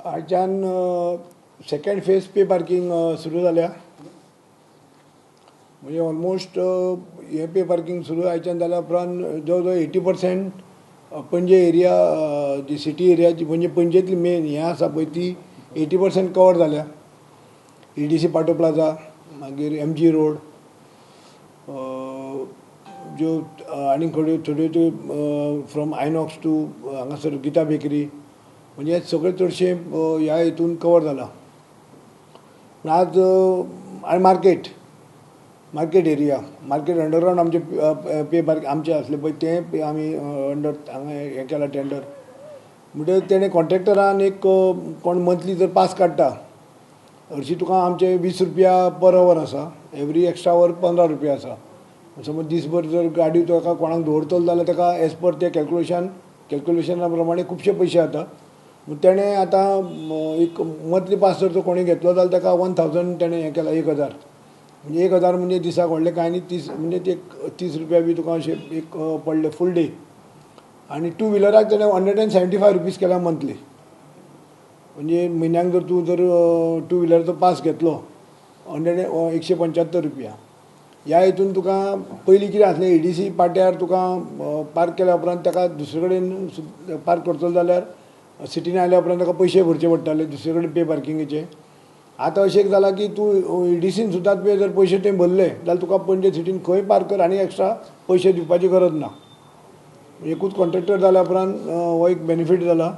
आयच्यान second phase pay parking सुरू जाल्या. म्हणजे ऑलमोस्ट हे पे पार्किंग सुरू आयच्यान जाल्या उपरांत जवळ जवळ 80% पणजे एरिया, जी सिटी एरिया, जी म्हणजे पणजेतली मेन हें आसा पळय, ती 80% कवर जाल्या. ईडीसी पाटो प्लाजा, मागीर एमजी रोड, ज्यो आनी थोड्यो थोड्यो त्यो फ्रॉम आयनॉक्स टू हांगासर गीता बेकरी, म्हणजे सगळे चडशे ह्या हितून कवर जाला. पूण आज आनी मार्केट एरिया, मार्केट अंडरग्रावंड आमचे पे पार्क आमचे आसले पळय, ते आमी अंडर हांगा हें केला टेंडर. म्हणटकीर तेणें कॉन्ट्रॅक्टरान एक कोण मंथली जर पास काडटा, हरशीं तुका आमचे 20 रुपया पर our आसा, एवरी एक्स्ट्रा our 15 रुपया आसा. समज दीसभर जर गाडी तुका कोणाक दवरतलो जाल्यार ताका एज पर ते कॅल्क्युलेशना प्रमाणे खुबशे पयशे जाता. तेणें आतां एक मंथली पास जर तो कोणी घेतलो जाल्यार ताका 1000 तेणें हें केलां, 1000. म्हणजे 1000 म्हणजे दिसाक व्हडलें कांय न्ही, 30, म्हणजे ते 30 रुपया बी तुका अशें एक पडले फूल डे. आनी टू व्हिलराक तेणें ₹175 केला मंथली. म्हणजे म्हयन्याक जर तूं जर टू व्हिलरचो पास घेतलो, 175 रुपया. ह्या हितून तुका पयलीं कितें आसलें, ईडीसी पाट्यार तुका पार्क केल्या उपरांत ताका दुसरे कडेन पार्क करतलो जाल्यार सिटीन आयल्या उपरांत ताका पयशे भरचे पडटाले दुसरे कडेन पे पार्किंगेचे. आतां अशें एक जालां की तूं ईडीसीन सुद्दां तुवें जर पयशे ते भरले जाल्यार तुका पणजे सिटीन खंय पार्क कर आनी एक्स्ट्रा पयशे दिवपाची गरज ना. एकूच कॉन्ट्रॅक्टर जाल्या उपरांत हो एक बेनिफीट जाला.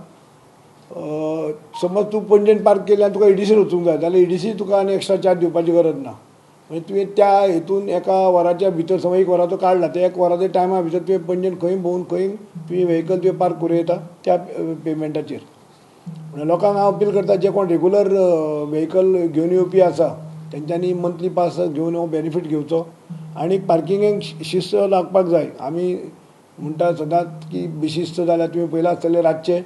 समज तूं पणजेन पार्क केली आनी तुका ईडीसीन वचूंक जाय जाल्यार ईडीसी तुका आनी एक्स्ट्रा चार्ज दिवपाची गरज ना. म्हणजे तुवें त्या हितून एका वराच्या भितर, समज एक वराचो काडला, त्या एक वराच्या टायमा भितर तुवें पणजेन खंय भोंवून खंय तुवें व्हेकल तुवें पार्क करूं येता त्या पेमेंटाचेर. म्हणल्यार लोकांक हांव अपील करता, जे कोण रेगुलर व्हेकल घेवन येवपी आसा तेंच्यांनी मंथली पास घेवन हो बेनिफीट घेवचो आनी पार्किंगेक शिस्त लागपाक जाय. आमी म्हणटा सदांच की बेशिस्त जाल्यार तुमी पळयलां आसतलें, रातचे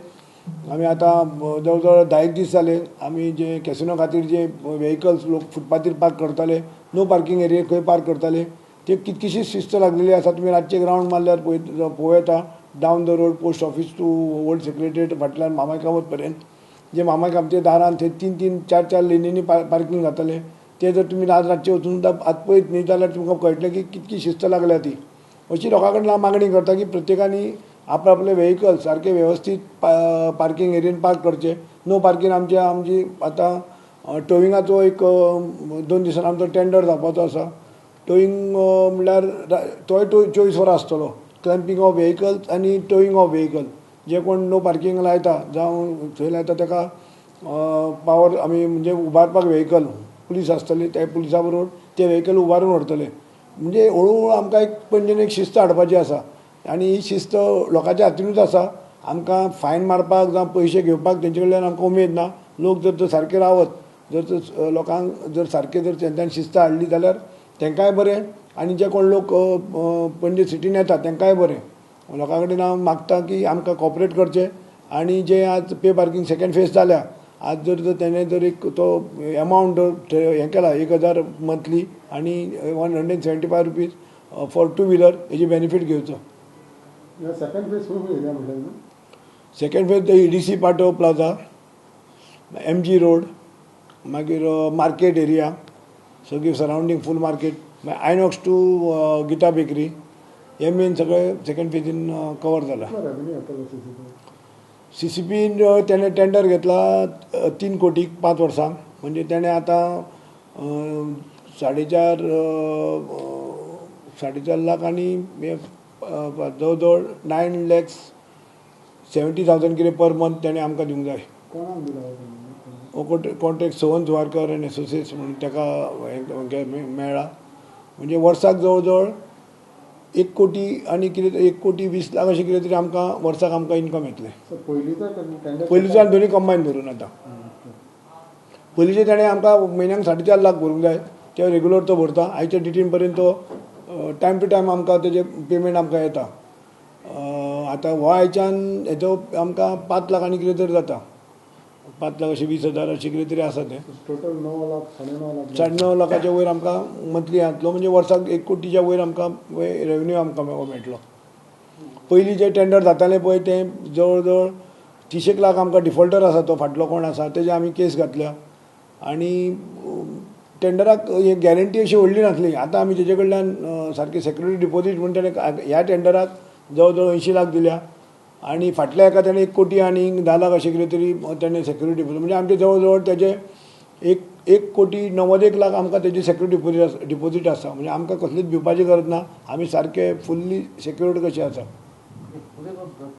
आमी आतां जवळ जवळ 10 एक दीस जाले, आमी जे कॅसिनो खातीर जे व्हेकल्स लोक फुटपाथीर पार्क करताले, नो पार्किंग एरिया खंय पार्क करताले, ते कितकीशीच शिस्त लागलेली आसा. तुमी रातचे रावंड मारल्यार पळय पळोवं येता, down the road, post office to old secretariat फाटल्यान मामाय कामत पर्यंत, जे मामाय कामते दारान थंय तीन तीन चार चार लेनींनी पार्किंग जातालें. ते जर तुमी आज रातचे वचून सुद्दां आतां पळयत न्ही जाल्यार तुमकां कळटलें की कितकी शिस्त लागल्या ती. अशी लोकां कडेन हांव मागणी करता की प्रत्येकानी आपले व्हेकल सारके वेवस्थीत पार्किंग एरियेन पार्क करचे. नो पार्किंग आमचे आमची आतां टोविंगाचो एक 2 दिसान आमचो टेंडर जावपाचो आसा. टोईंग म्हणल्यार तोय 24 वरां आसतलो. क्लॅम्पिंग ऑफ व्हेकल्स आनी टोईंग ऑफ व्हेकल, जे कोण नो पार्किंग लायता जावं थंय लायता ताका पावर आमी म्हणजे उबारपाक व्हेकल पुलीस आसतले, त्या पुलिसा बरोबर ते व्हेकल उबारून व्हरतले. म्हणजे हळू हळू आमकां एक पणजेन एक शिस्त हाडपाची आसा आनी ही शिस्त लोकांच्या हातीनूच आसा. आमकां फायन मारपाक जावं पयशे घेवपाक तेंचे कडल्यान आमकां उमेद ना. लोक जर तर सारके रावत, जर तर लोकांक जर सारके जर तेंच्यांनी शिस्त हाडली जाल्यार तेंकांय बरें आनी जे कोण लोक पणजे सिटीन येता तेंकांय बरें. लोकां कडेन हांव मागता की आमकां कॉपरेट करचें आनी जे आज पे पार्किंग सेकंड फेज जाल्या, आज जर जर तेणें जर एक तो एमावंट हें केला, 1000 मंथली आनी ₹175 for two wheeler, हेजी बेनिफीट घेवचो. सेकंड फेज खंय एरिया म्हणलें तुमी? सेकंड फेज ईडीसी पाटो प्लाजा, एमजी रोड, मागीर मार्केट एरिया, सगळी सरावंडींग फूल मार्केट, मागीर आयनॉक्स टू गीता बेकरी, हे मेन सगळे सेकंड फेजीन कवर जाला. कितलो रेवेन्यू येतलो सीसीपी? सीसीपीन तेणें टेंडर घेतला 3 कोटीक 5 वर्सांक. म्हणजे तेणें आतां 4.5, 4.5 लाख आनी हे जवळ जवळ 9,70,000 कितें पर मंथ तेणें आमकां दिवंक जाय. कोणाक दिला? हो कॉन्ट्रॅक्ट सोहन जुवारकर एंड एसोसिएट्स म्हणून ताका हें मेळ्ळा. म्हणजे वर्साक जवळ जवळ 1 कोटी आनी कितें, 1 कोटी 20 लाख अशें कितें तरी आमकां वर्साक आमकां इनकम येतलें. सर, पयलींचो टेंडर? पयलींचो आनी दोनी कंबायन धरून. आतां पयलींचे ताणें आमकां म्हयन्याक 4.5 लाख भरूंक जाय, ते रेगुलर तो भरता. आयच्या डेटीन पर्यंत तो टायम टू टायम आमकां तेजे पेमेंट आमकां येता. आतां हो आयच्यान हेजो आमकां 5 लाख आनी कितें तरी जाता, 5 लाख अशें 20 हजार अशें कितें तरी आसा तें. टोटल 9 लाख, 9.5 लाख. 9.5 लाखाच्या वयर आमकां मंथली जातलो. म्हणजे वर्साक 1 कोटीच्या वयर आमकां रेवेन्यू आमकां मेळटलो. पयलीं जे टेंडर जातालें पळय, तें जवळ जवळ 30 एक लाख आमकां डिफॉल्टर आसा, तो फाटलो कोण आसा तेजे आमी केस घातल्या. आनी टेंडराक हे गॅरंटी अशी व्हडली नासली. आतां आमी तेजे कडल्यान सारकी सेक्युरिटी डिपॉझीट म्हूण तेणें ह्या टेंडराक जवळ जवळ 80 लाख दिल्या आनी फाटल्या एका तेणें 1 कोटी आनी 10 लाख अशें कितें तरी तेणें सेक्युरिटी डिपॉझीट, म्हणजे आमचे जवळ जवळ तेजे एक 1 कोटी 90 एक लाख आमकां तेजी सेक्युरिटी डिपॉझीट आसा. म्हणजे आमकां कसलीच भिवपाची गरज ना, आमी सारके फुल्ली सेक्युर्ड कशे आसा. उदय.